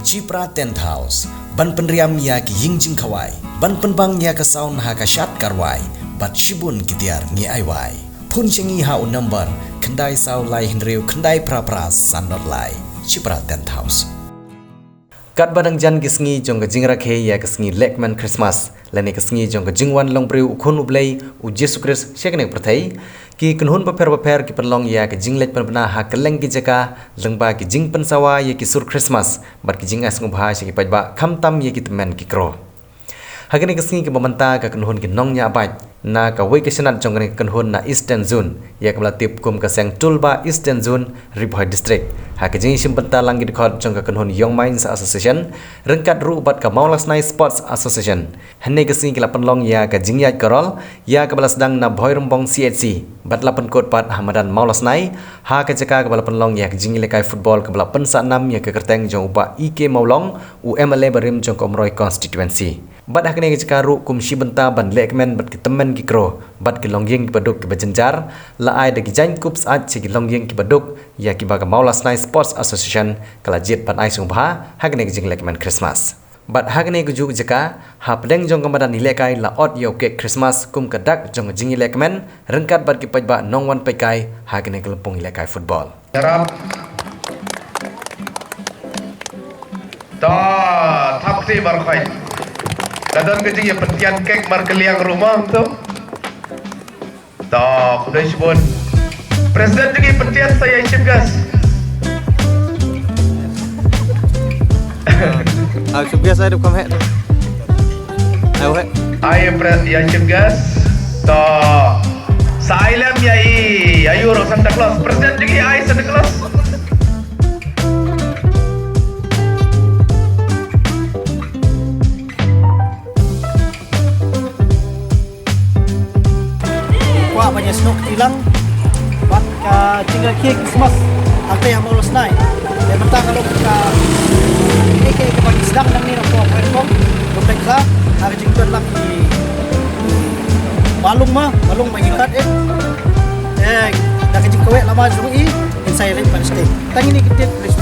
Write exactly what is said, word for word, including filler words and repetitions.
Chipra Tent House, ban pynriam ïa ki ïing jingkhawai, ban pynbang ïa ka sound ha ka shad ka rwai, bad shibun ki tiar ngi ai wai. Phone sha ngi ha u number khyndai saw lai hynriew khyndai phra phra san nod lai. Chipra Tent House. Katba dang jan ki sngi jong ka jingrakhe ïa ka sngi lehkmen Christmas, lane ka sngi jong ka jingwan long briew u Khun u Blei, u Jisu Khrist, sha kane ka pyrthei, ki kynhun bapher bapher ki pynlong ïa ka jingleit pynbna ha kylleng ki jaka, lyngba ki jingpynsawa ïa ki sur Christmas, bad ki jingai sngewbha sha ki paidbah, khamtam ïa ki tymmen ki kro. Ha kane ka sngi kaba mynta, ka kynhun ki nongñiah bike na kawei ka shnat jong kane ka kynhun na Eastern Zone, ïa kaba la tip kum ka Seng Tulba Eastern Zone, Ri Bhoi District, ha ka jingïashim bynta lang ki dkhot jong ka kynhun Young Minds Association, ryngkat ruh bad ka Mawlasnai Sports Association, hynne ka sngi ki la pynlong ïa ka jingïaid karol, ïa kaba la sdang na Bhoirymbong C H C, bad la pynkut pat ha madan Mawlasnai, ha ka jaka kaba la pynlong ïa ka jingïalehkai football kaba la pynsah nam ïa ka kyrteng jong u Bah E K Mawlong, u M L A barim jong ka Umroi constituency. Bad ha kane ka jaka ruh kum shi bynta ban lehkmen bad ki tymmen ki kro, bad ki longïing kiba duk kiba jynjar, la ai da ki jaiñkup syaid sha ki longïing kiba duk, ïa kiba ka Mawlasnai Sports Association ka la jied ban ai sngewbha ha kane ka jinglehkmen Christmas. Bad ha kane ka juh jaka, hapdeng jong ka madan ïalehkai la ot ïa u kek Christmas kum ka dak jong ka jingïalehkmen, ryngkat bad ki paidbah nongwan peitkai ha kane ka lympung ïalehkai football. Yarap. To, thap kti markhoi. Ka don ka jingïapyntian kek markylliang ruh mo to. To, khublei shibun. President jong ngi pyntian sa ïa i chief guest. Ah, chief guest ai duk kam heh. Ai heh. Ai pre-, ïa i chief guest. To, sa ai lem ïa i, ïa i ruh Santa Claus. President jong ngi ai Santa Claus. Kwah ban ïasnoh kti lang bad ka jingrakhe Christmas hangtei ha Mawlasnai. Te mynta ka long ka, ine ka, kaba ngi sdang nangne na pdeng Bhoirymbong, Bhoirymbong, ha ka jingpynlong ki balung ma, balung ma ngi kat eh. Eh, da ka jingkwah lama jong i, insai ring pan state. Tang ine ki tip, please,